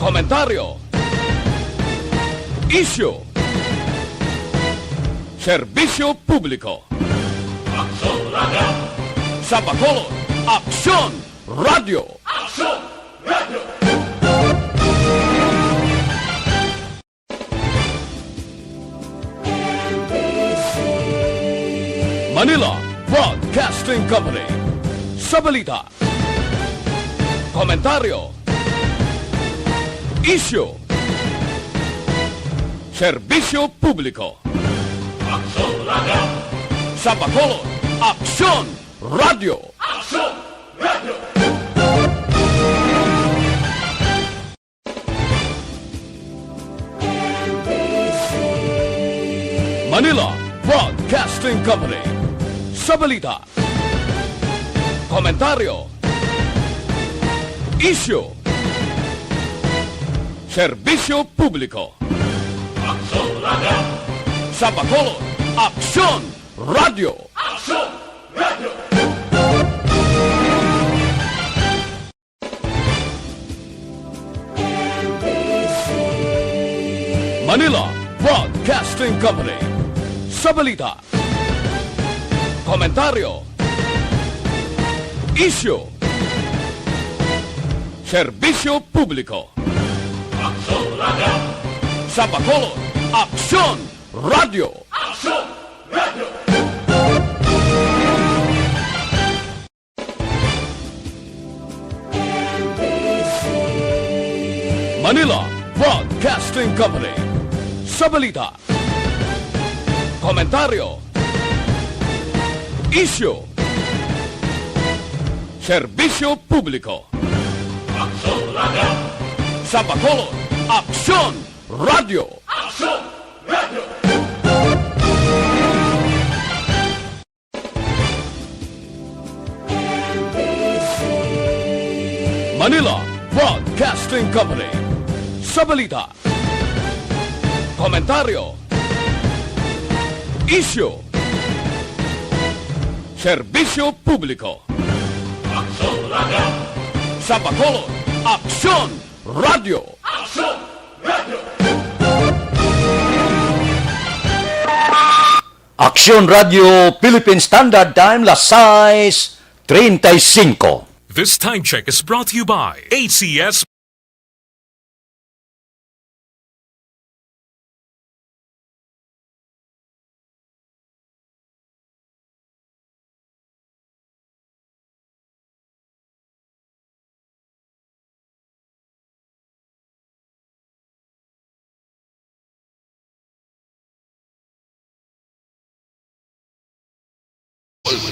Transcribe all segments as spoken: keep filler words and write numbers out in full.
Komentaryo. Isyu. Serbisyo publiko. Aksyon Radio. Sa Bacolod, Aksyon Radio. Aksyon Radio. Manila Broadcasting Company. Sa balita, komentaryo, isyu, serbisyo publiko. Aksyon Radio. Sa Bacolod, Aksyon Radio. Aksyon Radio. Manila Broadcasting Company. Sa balita, komentaryo, isyu, serbisyo publiko. Aksyon Radio. Sa Bacolod, Aksyon Radio. Aksyon Radio. Manila Broadcasting Company. Sa balita, komentaryo, isyu, serbisyo publiko. Aksyon Radio. Sa Bacolod, Aksyon Radio. Aksyon Radio. Manila Broadcasting Company. Sa balita, komentaryo, isyu, serbisyo publiko. Aksyon Radio. Sa Bacolod, Aksyon Radio. Aksyon Radio. Manila Broadcasting Company. Sa balita, komentaryo, isyu, serbisyo publiko. Aksyon Radio. Sa Bacolod, Aksyon Radio. Aksyon Radio. Aksyon Radio Philippine Standard Time, las sais treinta y cinco. This time check is brought to you by A C S.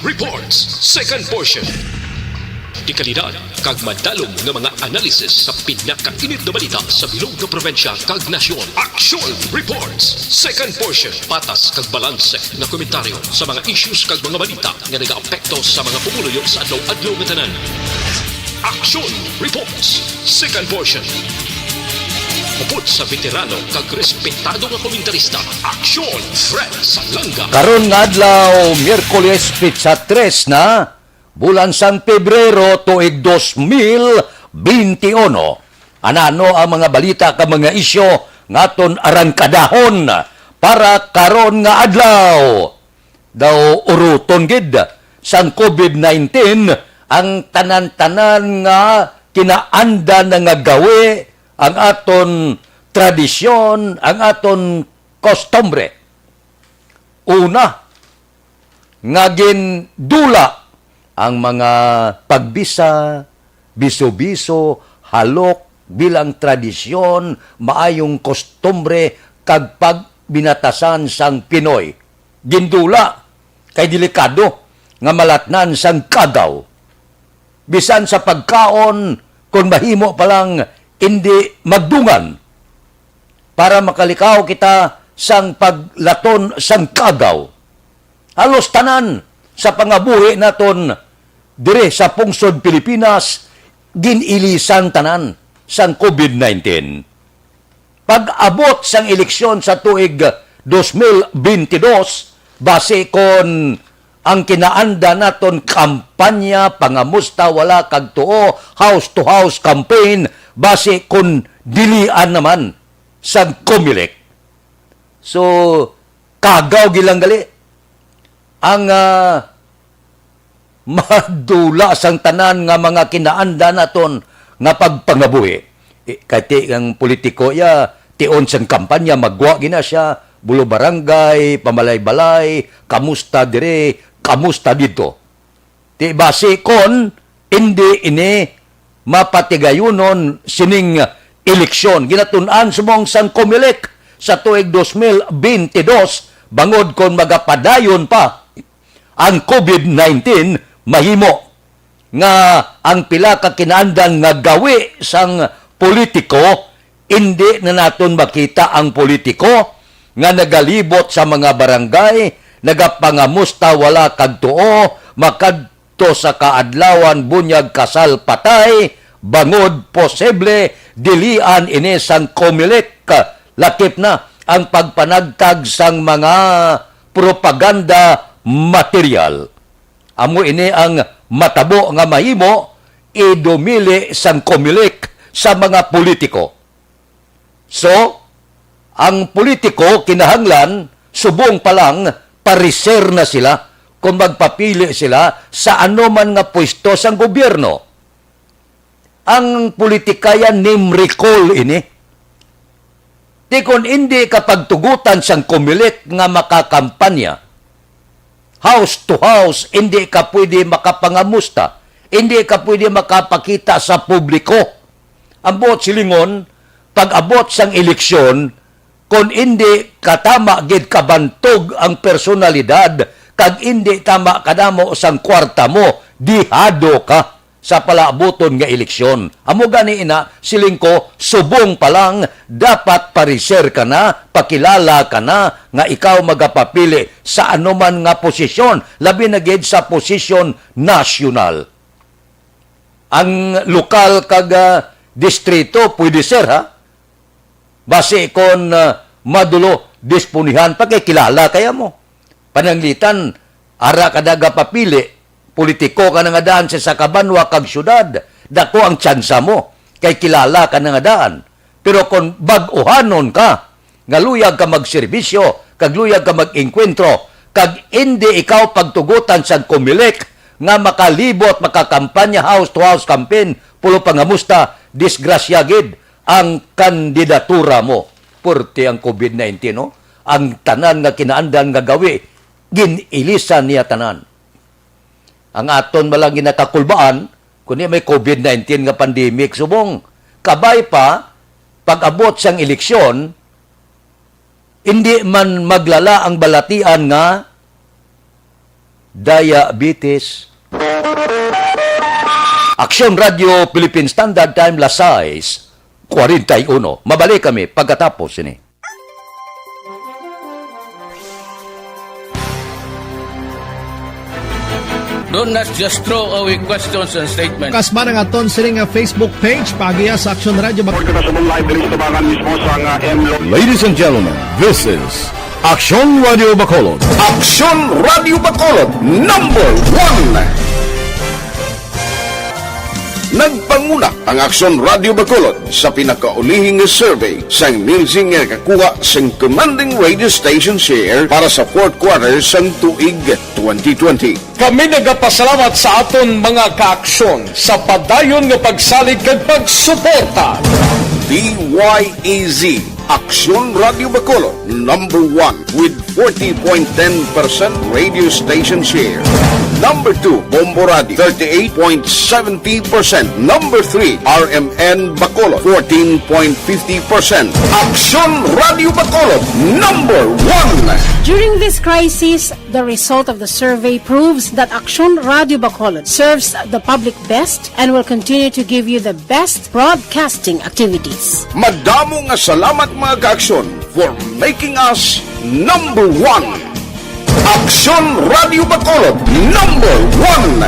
Reports, second portion. Dekalidad kag madalom nga mga analysis sa pinakainit nga balita sa bilog nga probinsya kag nasyon. Aksyon Reports, second portion. Patas kag balanse nga komentaryo sa mga issues kag mga balita nga nagaapekto sa mga pumuluyo sa adlaw-adlaw nga tanan. Aksyon Reports, second portion. Upod sa veterano kag respetado nga komentarista, Aksyon Fred Salanga. Karon nga adlaw, Miyerkules, petsa tres na, bulan sang Pebrero, tuig dos mil benti uno. Anano ang mga balita kag mga isyu nga aton arangkadahon para karon nga adlaw? Daw uruton gid sang covid nineteen ang tanan-tanan nga kinaanda na nga gawi, ang aton tradisyon, ang aton kostumbre. Una, nga gindula ang mga pagbisa, biso-biso, halok bilang tradisyon, maayong kostumbre, kag pagbinatasan sang Pinoy. Gindula kay delikado nga malatnan sang kaagaw. Bisan sa pagkaon, kon mahimo pa lang, indi magdungan para makalikaw kita sang paglaton sang kaagaw. Halos tanan sa pangabuhi naton diri sa pungsod Pilipinas, gin-ilisan tanan sang covid nineteen. Pag-abot sang eleksyon sa tuig dos mil benti dos, basi kon ang kinaanda naton kampanya, pangamusta, wala kag tuo, house to house campaign, basi kon dilian naman sang Comelec. So, kagaw gilang gali ang, ah, madula sang tanan nga mga kinaandan naton nga pagpangabuhi. I-, kay ti ang politiko, ya, tion sang kampanya, magwa gina siya, bulo barangay, pamalay-balay, kamusta dire, kamusta dito. Ti basi kon indi ini mapatigayunon sining eleksyon. Ginatun-an subong sang Comelec sa tuig dos mil bente dos, bangod kon magapadayon pa ang COVID nineteen, mahimo nga ang pila ka kinaandan nga gawi sang politiko, indi na naton makita ang politiko nga nagalibot sa mga barangay, nagapangamusta wala kag tuo, makadto sa kaadlawan bunyag kasal patay, bangod posible dilian ini sang Comelec, lakip na ang pagpanagtag sang mga propaganda material. Amo ini ang matabo nga mahimo idumili sang Comelec sa mga politiko. So, ang politiko kinahanglan subong pa lang pareser na sila kung magpapili sila sa anuman nga pwesto sang gobyerno. Ang politika yan, name recall ini. Ti kon indi ka pagtugutan sang Comelec nga makakampanya, house to house, indi ka pwede makapangamusta, indi ka pwede makapakita sa publiko. Ang buot silingon, pag-abot sang eleksyon, kon indi ka tama gid kabantog ang personalidad, kag indi tama kadamo sang kwarta mo, dihado ka sa palaabuton nga eleksyon. Amo gani ina, siling ko, subong pa lang, dapat pareser ka na, pakilala ka na nga ikaw magapapili sa anuman nga posisyon, labi na gid sa posisyon nasyonal. Ang lokal kag, ah, distrito, pwede, sir, ha? Basi kon, ah, madulo, disponihan pa kay kilala kaya mo. Pananglitan, ara ka nagapapili, politiko ka na nga daan sa isa ka banwa kag syudad, dako ang tsansa mo, kay kilala ka na nga daan. Pero kon bag-ohanon ka, nga luyag ka magserbisyo, kag luyag ka mag-engkwentro, kag indi ikaw pagtugutan sang Comelec nga makalibot, makakampanya, house to house campaign, pulo pangamusta, disgrasya gid ang kandidatura mo. Purti ang COVID nineteen, no? Ang tanan nga kinaandan nga gawi, gin-ilisan niya tanan. Ang aton man lang ginakakulbaan, kundi may COVID nineteen nga pandemic, subong. Kabay pa, pag-abot sang eleksyon, hindi man maglala ang balatian nga diabetes. Aksyon Radio Philippine Standard Time, las sais cuarenta y uno. Mabalik kami pagkatapos sini. Don't not just throw away questions and statements. Kasman ang aton sini nga Facebook page, paagiha sa Aksyon Radio Bacolod. Report kita sa live diri sa tabangan mismo sa nga M Lo- Ladies and gentlemen, this is Aksyon Radio Bacolod. Aksyon Radio Bacolod, number one. Nagpanguna ang Aksyon Radio Bacolod sa pinakaulihi nga survey sang Nielsen nga nakakuha sang commanding radio station share para sa fourth quarter sang tuig twenty twenty. Kami nagapasalamat sa aton mga kaaksyon sa padayon nga pagsalig kag pagsuporta. D Y E Z, Aksyon Radio Bacolod, number one with forty point ten percent radio station share. Number two, Bombo Radio, thirty-eight point seventy percent. Number three, R M N Bacolod, fourteen point fifty percent. Aksyon Radio Bacolod, number one. During this crisis, the result of the survey proves that Aksyon Radio Bacolod serves the public best and will continue to give you the best broadcasting activities. Madamo nga salamat, mga kaaksyon, for making us number one. Aksyon Radio Bacolod, number one.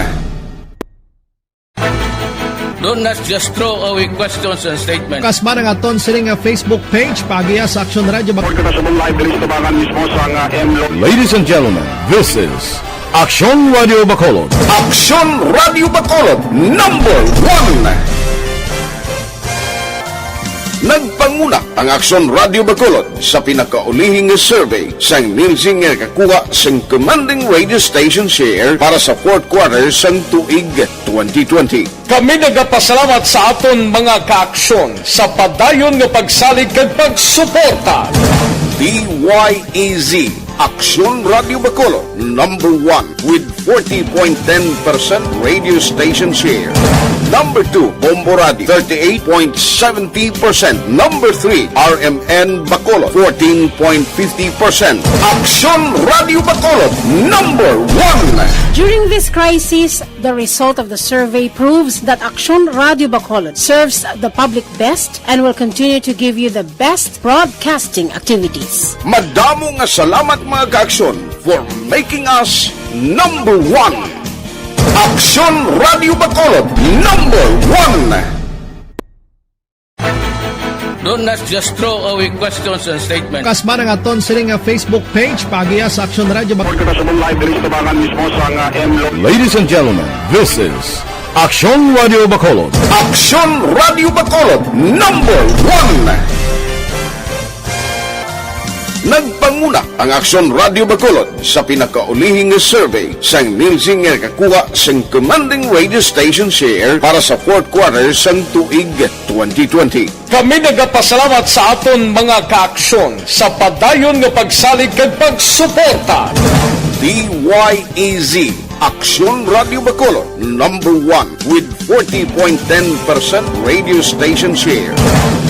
Don't not just throw away questions and statements. Kasman ang aton sini nga Facebook page, paagiha sa Aksyon Radio Bacolod. Report kita sa live diri sa tabangan mismo sa nga M Lo- Ladies and gentlemen, this is Aksyon Radio Bacolod. Aksyon Radio Bacolod, number one. Nagpanguna ang Aksyon Radio Bacolod sa pinakaulihi nga survey sang Nielsen nga nakakuha sang commanding radio station share para sa fourth quarter sang tuig twenty twenty. Kami nagapasalamat sa aton mga kaaksyon sa padayon nga pagsalig kag pagsuporta. D Y E Z, Aksyon Radio Bacolod, number one with forty point ten percent radio station share. Number two, Bombo Radio, thirty-eight point seventy percent. Number three, R M N Bacolod, fourteen point fifty percent. Aksyon Radio Bacolod, number one. During this crisis, the result of the survey proves that Aksyon Radio Bacolod serves the public best and will continue to give you the best broadcasting activities. Madamo nga salamat, mga kaaksyon, for making us number one. Aksyon Radio Bacolod, number one. Don't not just throw away questions and statements. Kasman ang aton sini nga Facebook page, paagiha sa Aksyon Radio Bak- Report ko na sa mong live diri sa Tabangan mismo sa nga M Lo- Ladies and gentlemen, this is Aksyon Radio Bacolod. Aksyon Radio Bacolod, number one. Nagpanguna ang Aksyon Radio Bacolod sa pinakaulihi nga survey sang Nielsen nga nakakuha sang commanding radio station share para sa fourth quarter sang tuig twenty twenty. Kami nagapasalamat sa aton mga kaaksyon sa padayon nga pagsalig kag pagsuporta. D Y E Z, Aksyon Radio Bacolod, number one with forty point ten percent radio station share.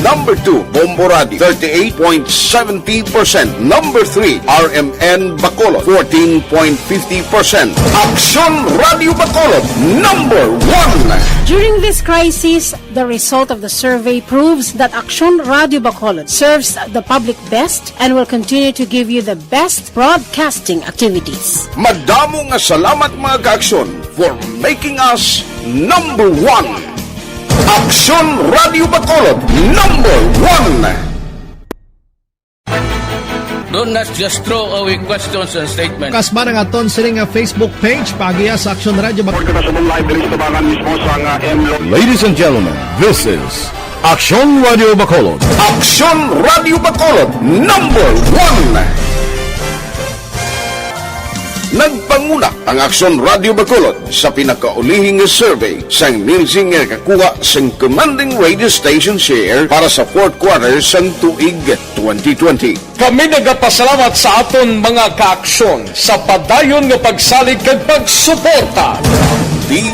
Number two, Bombo Radio, thirty-eight point seventy percent. Number three, R M N Bacolod, fourteen point fifty percent. Aksyon Radio Bacolod, number one. During this crisis, the result of the survey proves that Aksyon Radio Bacolod serves the public best and will continue to give you the best broadcasting activities. Madamo nga salamat, mga kaaksyon, for making us number one. Aksyon Radio Bacolod, number one. Don't not just throw away questions and statements. Kasman ang aton sini nga Facebook page, paagiha sa Aksyon Radio Bak- Report ko na sa mong live diri sa Tabangan mismo sa nga M Lo- Ladies and gentlemen, this is Aksyon Radio Bacolod. Aksyon Radio Bacolod, number one. Nagpanguna ang Aksyon Radio Bacolod sa pinakaulihi nga survey sang Nielsen nga nakakuha sang commanding radio station share para sa fourth quarter sang tuig twenty twenty. Kami nagapasalamat sa aton mga kaaksyon sa padayon nga pagsalig kag pagsuporta. Di-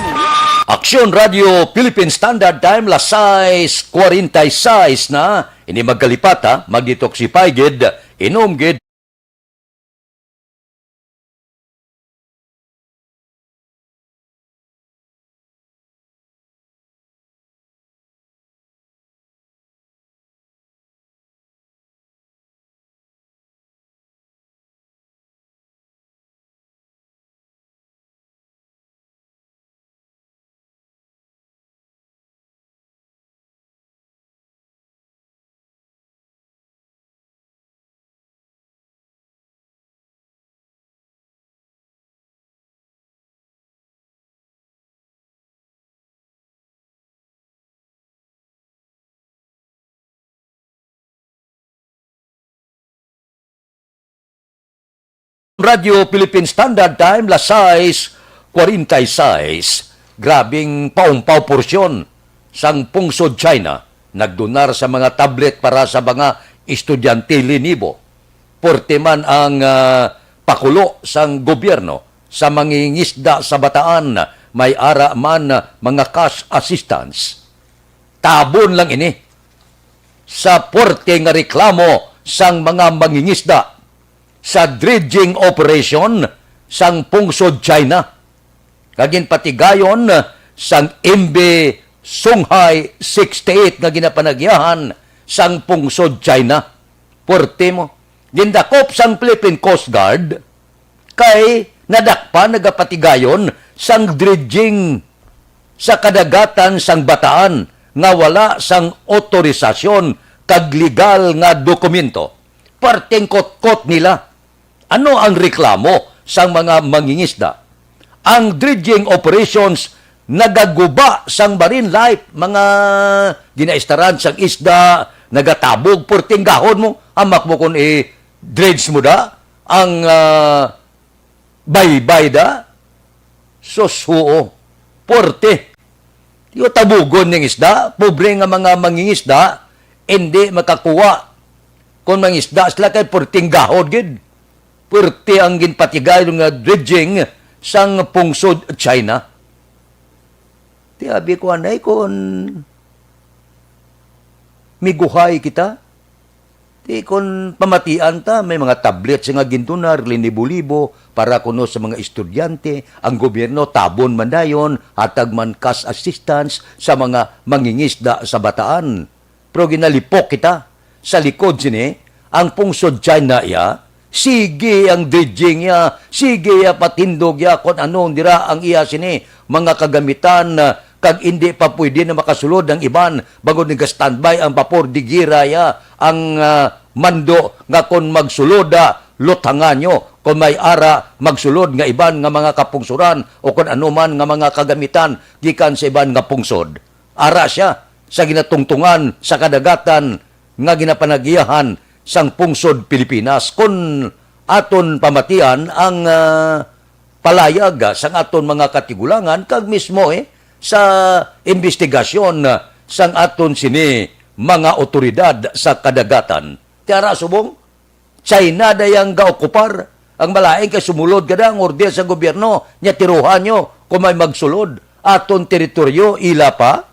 Aksyon Radio Philippine Standard Time, las sais cuarenta y seis na. Ini magkalipat, ha, mag-detoxify gid, inom gid. Radyo Philippine Standard Time, las sais cuarenta y seis. Grabing paumpaw porsyon sang pungsod China nagdonar sa mga tablet para sa mga estudyante linibo. Porte man ang, ah, pakulo sang gobyerno sa mangingisda sa Bataan, may ara man mga cash assistance. Tabon lang ini sa porte nga reklamo sang mga mangingisda sa dredging operation sang pungsod China, nga ginpatigayon sang M B Sunghay sixty-eight nga ginapanagyahan sang pungsod China. Porte mo, gindakop sang Philippine Coast Guard kay nadakpan nagapatigayon sang dredging sa kadagatan sang Bataan nga wala sang otorisasyon kag legal nga dokumento. Parteng kotkot nila. Ano ang reklamo sang mga mangingisda? Ang dredging operations nagaguba sang marine life, mga ginaistaran sang isda, nagatabog, purting gahon mo, hamak mo kung i-dredge mo da ang, ah, baybay da. Sus, huo, purti. Yo, tabugon ning isda, pobre nga mga mangingisda, hindi makakuha. Kung mangisda sila kay purting gahod gid. Purti ang ginpatigay nga dredging sang pungsod China. Ti abi ko anay kon miguhay kita. Ti kon pamatian ta, may mga tablet sila nga gindonar, linibo-libo, para kuno sa mga estudyante. Ang gobyerno tabon man dayon, hatag man cash assistance sa mga mangingisda sa Bataan. Pero ginalipok kita sa likod sini, ang pungsod China iya, sige ang dredging iya, sige iya patindog iya, kon ano dira ang iya sini, mga kagamitan, ah, kag indi pa pwede na makasulod ang iban, bangod nag-standby ang bapor, digira iya ang, ah, mando nga kon magsulod, ah, lutangan nyo, kon may ara magsulod nga iban nga mga kapungsuran o kon ano man nga mga kagamitan gikan sa iban nga pungsod. Ara sia sa ginatungtungan sa kadagatan nga ginapanagiyahan sang pungsod Pilipinas. Kon aton pamatian ang, ah, palayag, ah, sang aton mga katigulangan kag mismo, eh, sa imbestigasyon, ah, sang aton sini mga awtoridad sa kadagatan. Ti ara subong, China dayang gaokupar. Ang malain kay sumulod ka na ang order sa gobyerno, nya tiruhan nyo kung may magsulod. Aton teritoryo, ila pa.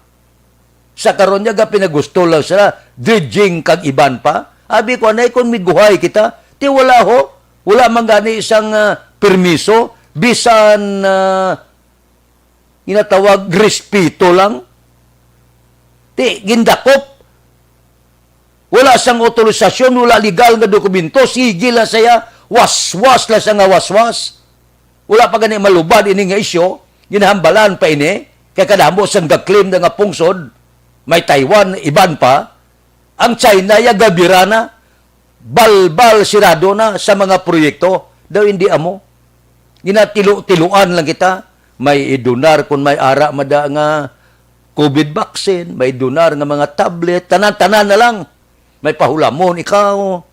Sa karon niya, gapinagusto lang sila, dredging kag iban pa. Abi ko, anay, kung miguhay kita, ti wala ho. Wala man gani isang, ah, permiso, bisan, ah, ginatawag respeto lang. Ti, gindakop. Wala sang otorisasyon, wala legal nga dokumento, sige lang saya, waswas lang siya nga waswas. Wala pa gani malubad ini nga isyu, ginahambalan pa ini, kay kadamo sang ga-claim na nga pungsod, may Taiwan, iban pa. Ang China, ya gabira na, balbal sirado na sa mga proyekto, daw hindi amo. Ginatilo-tiluan lang kita, may idonar kung may ara mada nga COVID vaccine, may idonar nga mga tablet, tanan-tanan na lang. May pahulamon ikaw.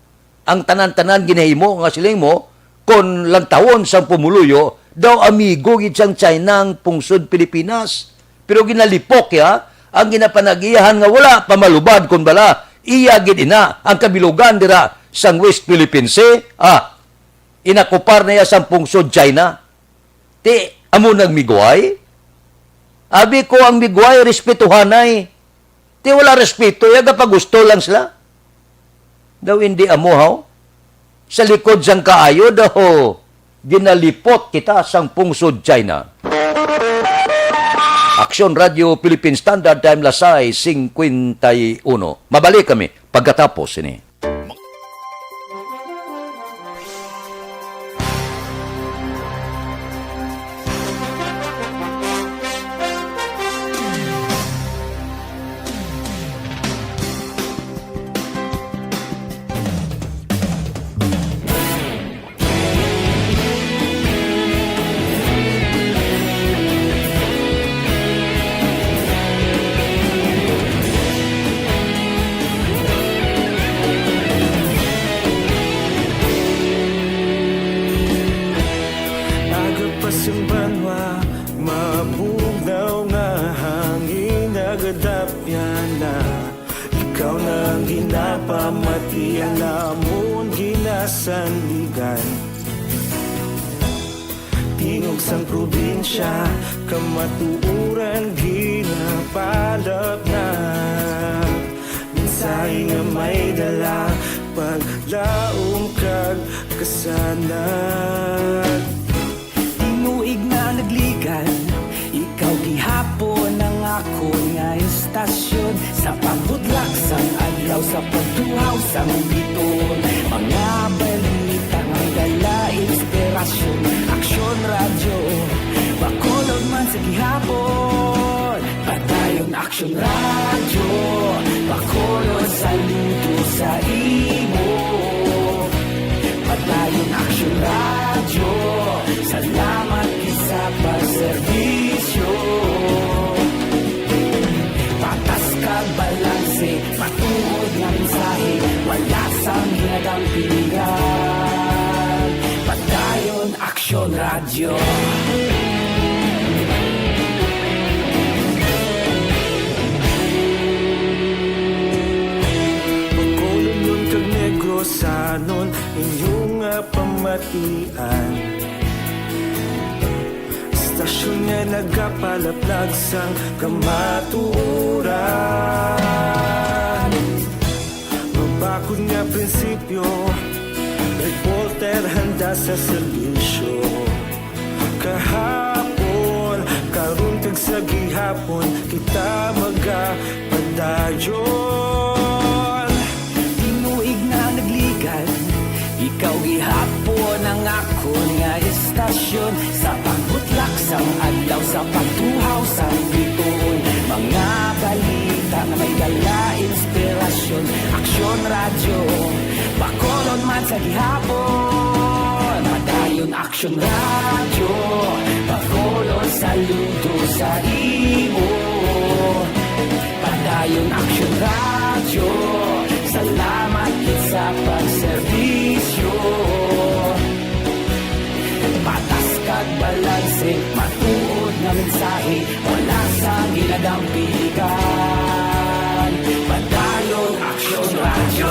Ang tanan-tanan ginahimo nga siling mo, kon lantawon sang pumuluyo, daw amigo gid sang China ang pungsod Pilipinas. Pero ginalipok ya, ang ginapanagiyahan nga wala pa malubad kon bala, iya gid ina ang kabilugan dira sang West Philippine Sea. Ah, inakupar na iya sang pungsod China. Ti, amo nagmiguay? Abi ko ang miguay, respetuhanay. Ti wala respeto, ya gapagusto lang sila. Daw hindi amo, haw? Sa likod sang kaayo, daw ginalipot kita sang pungsod China. Aksyon Radio Philippine Standard Time, las sais cincuenta y uno. Mabalik kami pagkatapos sini. Aga pa sang banwa, mabugnaw nga hangin nagadapyan na. Ikaw na ang ginapamati, ang lamon ginasandigan. Tingog sang probinsya, kamatuoran ginapalapnat. Mensahe nga may dala, paglaom kag kasanag. Tinuig na nagligan, ikaw gihapon ang akon nga istasyon. Sa pagbudlak sang adlaw, sa pagtuhaw sang biton, mga balita nga dala inspirasyon. Aksyon Radyo, Bacolod man sa gihapon. Padayon Aksyon Radyo, Bacolod, saludo sa imo. Padayon Aksyon Radyo, salamat gid sa pagserbisyo. Pilihan, Padayon Aksyon Radyo. Bacolodnon kag Negrosanon, inyo nga pamatian. Istasyon nga nagapalaplag sang kamatuoran. Mabakod nga prinsipyo, reporter handa sa serbisyo. Kahapon, karon kag sa gihapon, kita magapadayon. Tinuig na nagligad, ikaw gihapon ang akon nga istasyon. Sa pagbutlak sang adlaw, sa pagtuhaw sang bituon, mga balita nga may dala inspirasyon. Aksyon Radyo, Bacolod man sa gihapon. Padayon Aksyon Radyo, Bacolod, saludo sa imo. Padayon Aksyon Radyo, salamat gid sa pagserbisyo. Patas kag balanse, matuod nga mensahe, wala sang ginadampigan. Padayon Aksyon Radyo.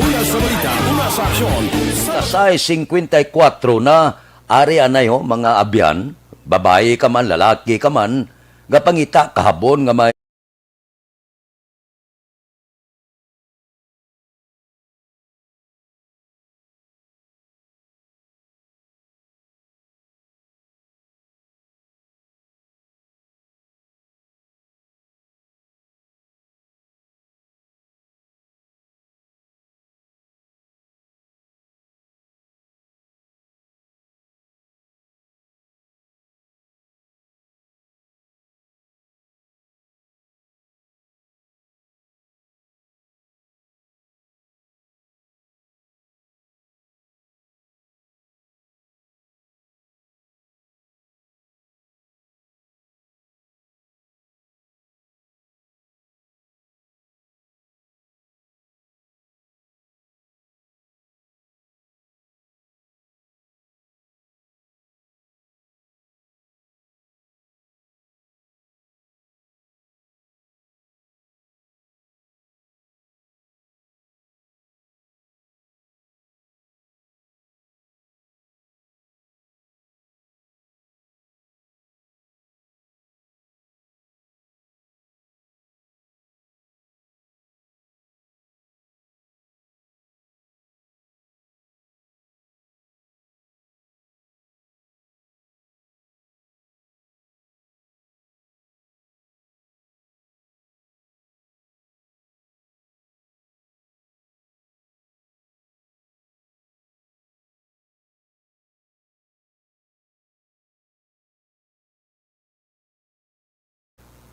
Una sa balita, una sa aksyon. Alas sais singkwenta y kuwatro na, ari anay ho, mga abyan, babayi ka man, lalaki ka man, gapangita kahabon nga may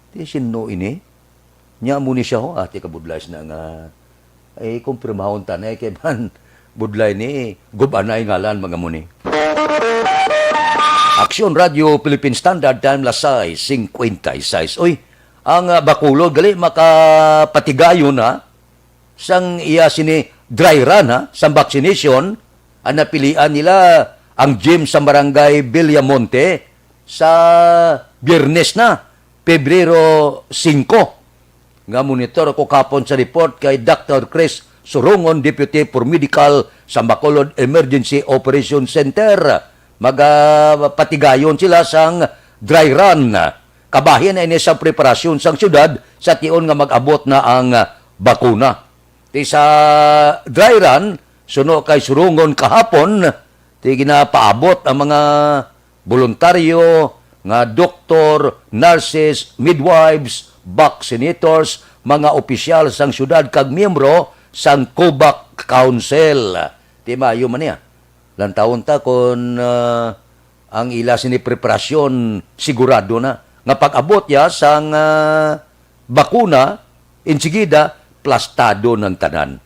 Ti sino ini? Nya mo ni siya, ho, ati kabudlay na nga, ay, kumpirmahon ta na, eh, kay man, budlay ni, gub-anay ngalan, mga mo ni. Aksyon Radio Philippine Standard Time, alas sais singkwenta y sais. Uy, ang, ah, Bacolod, gali, makapatigayon, ha? Sang iya sini dry run, ha, sang vaccination, ang napilian nila ang gym sa Barangay Villamonte sa Biyernes na, Pebrero singko. Nga monitor ako kapon sa report kay Doctor Chris Surungon, Deputy for Medical sa Bacolod Emergency Operation Center. Magapatigayon sila sang dry run. Kabahin na ini sa preparasyon sang syudad sa tion nga mag-abot na ang bakuna. Ti sa dry run, suno kay Surungon kahapon, ti ginapaabot ang mga boluntaryo nga doktor, nurses, midwives, vaccinators, mga opisyal sang syudad kag miyembro sang COVAC Council. Ti maayo man niya. Lantawon ta kon, ah, ang ila sini preparasyon sigurado na nga pag-abot ya sang, ah, bakuna, insigida plastado ng tanan.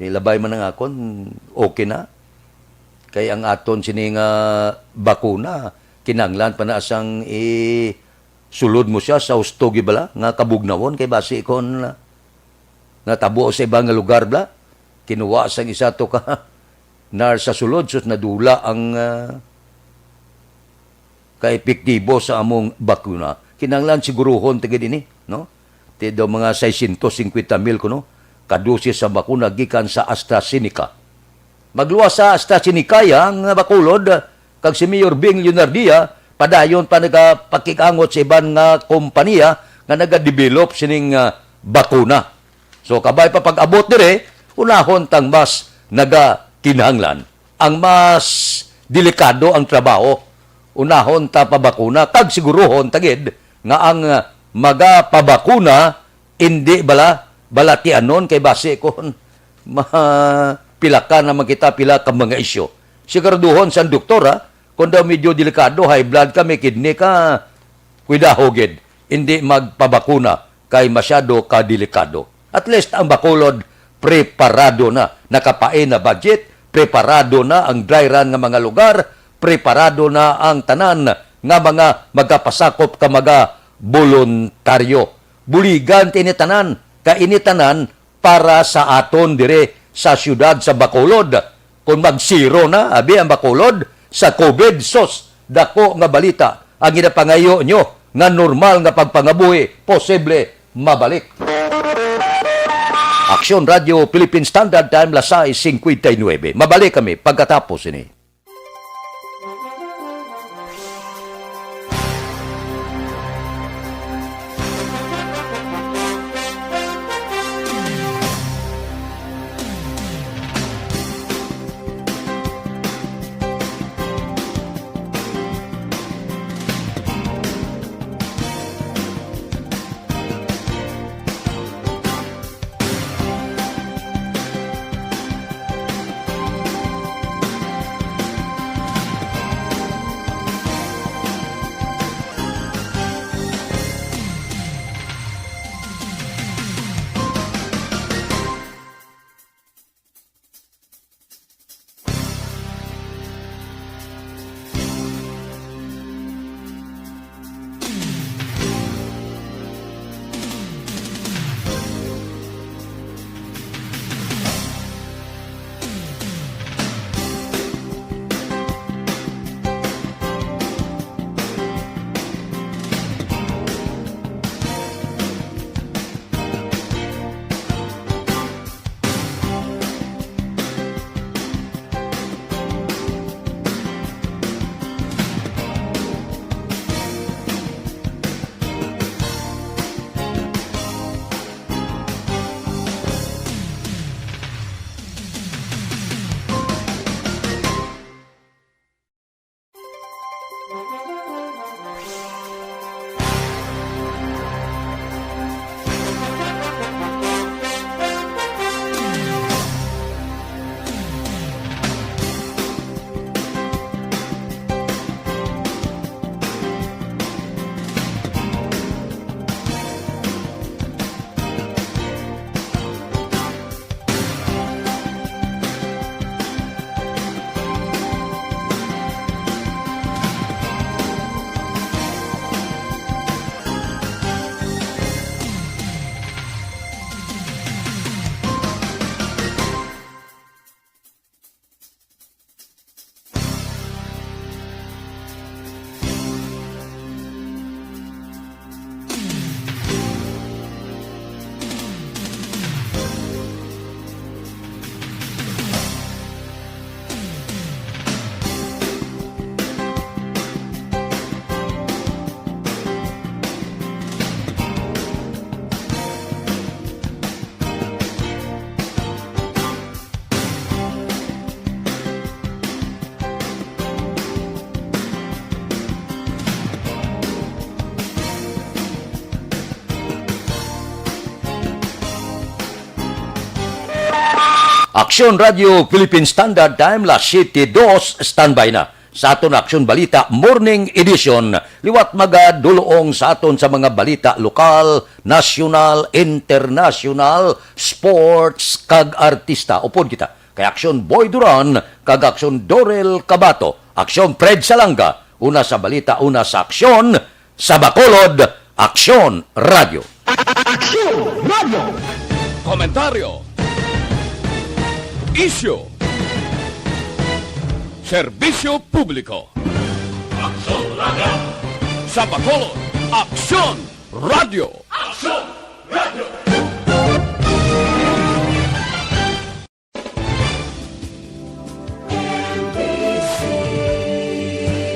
Kay labay man ang akon, okay na. Kay ang aton sini nga bakuna, kinahanglan pa na sang isulod mo siya sa husto gid bala nga kabugnawon, kay basi kon Natabo sa iba nga lugar, bla, kinuha sang isa to ka nurse sa sulod, sus, nadula ang, ah, kaepektibo sa among bakuna. Kinahanglan siguruhon ta gid ini, no? Ti daw mga seiscientos cincuenta mil kuno ka dosis sa bakuna gikan sa AstraZeneca. Magluwas sa AstraZeneca ang Bacolod, kag si Mayor Bing Leonardia padayon pa nagapakig-angot sa iban nga kompanya nga nagadevelop sining, ah, bakuna. So, kabay pa pag-abot dire, unahon tang mas nagakinahanglan. Ang mas delikado ang trabaho, unahon ta pabakuna kag siguruhon ta gid nga ang, ah, magapabakuna indi bala balatianon, kay basi kon ma-, pila ka naman kita, pila ka mga isyu. Siguraduhon sang doktor, ha, kung daw medyo delikado, high blood ka, may kidney ka, kuidaho gid, indi magpabakuna kay masyado ka delikado. At least ang Bacolod preparado na, nakapain na budget, preparado na ang dry run nga mga lugar, preparado na ang tanan nga mga magapasakop ka mga boluntaryo. Buligan ti ini tanan, kay ini tanan para sa aton dire sa siyudad sa Bacolod. Kung mag-zero na, abi, ang Bacolod sa COVID, sus, dako nga balita ang ginapangayo nyo nga normal nga pagpangabuhi posible mabalik. Aksyon Radio Philippine Standard Time, las sais cincuenta y nueve. Mabalik kami pagkatapos ini. Aksyon Radio Philippine Standard Time, las siyete dos, standby na sa aton Aksyon Balita Morning Edition. Liwat magadulong sa aton sa mga balita lokal, nasyonal, internasyonal, sports, kag artista. Upod kita kay Aksyon Boy Duran kag Aksyon Dorel Cabato. Aksyon Fred Salanga, una sa balita, una sa aksyon, sa Bacolod, Aksyon Radio. Aksyon Radio. Komentaryo. Isyu. Serbisyo publiko. Aksyon Radio. Sa Bacolod, Aksyon Radio. Aksyon